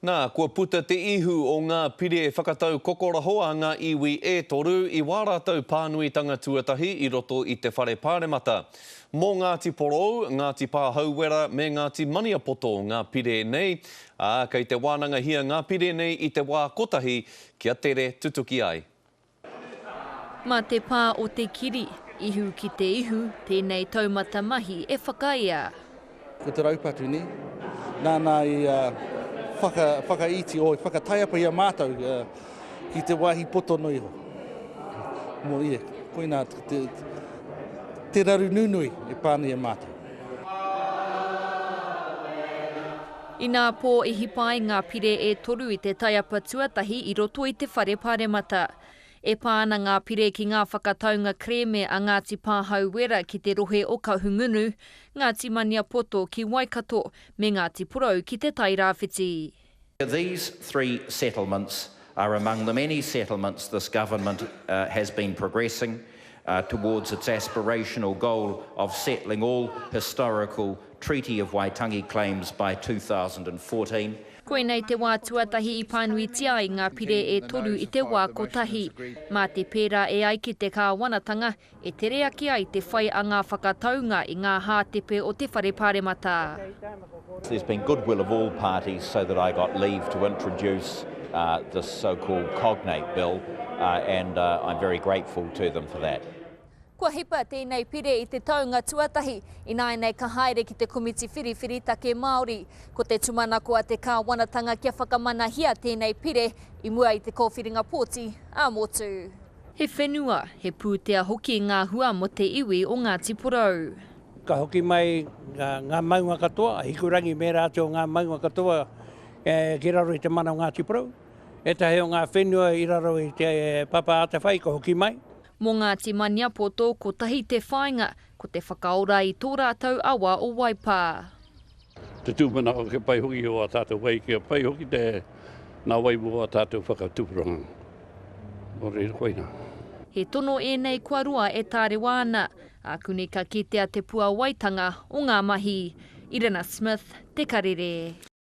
Nā, kua puta te ihu o ngā pire whakatau kokoraho a ngā iwi e toru i wā rātou pānuitanga tuatahi i roto i te Whare Pāremata. Mō Ngāti Porou, Ngāti Pāhauwera me Ngāti Maniapoto ngā pire nei, ā, kei te wānangahia ngā pire nei i te wā kotahi kia tere tutuki ai. Mā te pā o te kiri, ihu ki te ihu, tēnei taumata mahi e whakaea. Ko te raupatu nei, nāna i whakaiti, o, i whakataiapa i a mātou ki te wāhi poto noa iho. Mō ia, koinā te, te raru nunui e pā ana i a mātou. Inā pō i hipa ai ngā pire e toru i te taiapa tuatahi i roto i te Whare Pāremata. E pā ana ngā pire ki ngā whakataunga kerēme a Ngāti Pāhauwera ki te rohe o Kahungunu, Ngāti Maniapoto ki Waikato me Ngāti Porou ki Te Tai Rāwhiti. These three settlements are among the many settlements this government has been progressing towards its aspirational goal of settling all historical Treaty of Waitangi claims by 2014. Koinei te wā tuatahi i pānuitia ai ngā pire e toru i te wā kotahi. Mā te pērā e ai ki te kāwanatanga, e tere ake ai te whai a ngā whakataunga i ngā hātepe o te Whare Pāremata. There's been goodwill of all parties so that I got leave to introduce this so-called cognate bill and I'm very grateful to them for that. Kua hipa tēnei pire i te taunga tuatahi, ināianei ka haere ki te Komiti Whiriwhiri Take Māori. Ko te tumanako a te Kāwanatanga kia whakamanahia tēnei pire i mua i te kōwhiringa pōti ā-motu. He whenua, he pūtea hoki ngā hua mō te iwi o Ngāti Porou. Ka hoki mai ngā maunga katoa, a Hikurangi me ērā atu o ngā maunga katoa ki raro i te mana o Ngāti Porou. Ētahi o ngā whenua i raro i te Papa Atawhai ka hoki mai. Mō Ngāti Maniapoto, kotahi te whāinga, ko te whakaora i tō rātou awa o Waipā. Te tūmanako kia pai hoki o ā tātou wai, kia pai hoki te nā wai mō ā tātou whakatupuranga. Nō reira, koinā. He tono ēnei kua roa e tārewa ana, ākuni ka kitea te puawaitanga o ngā mahi. Irina Smith, Te Karere.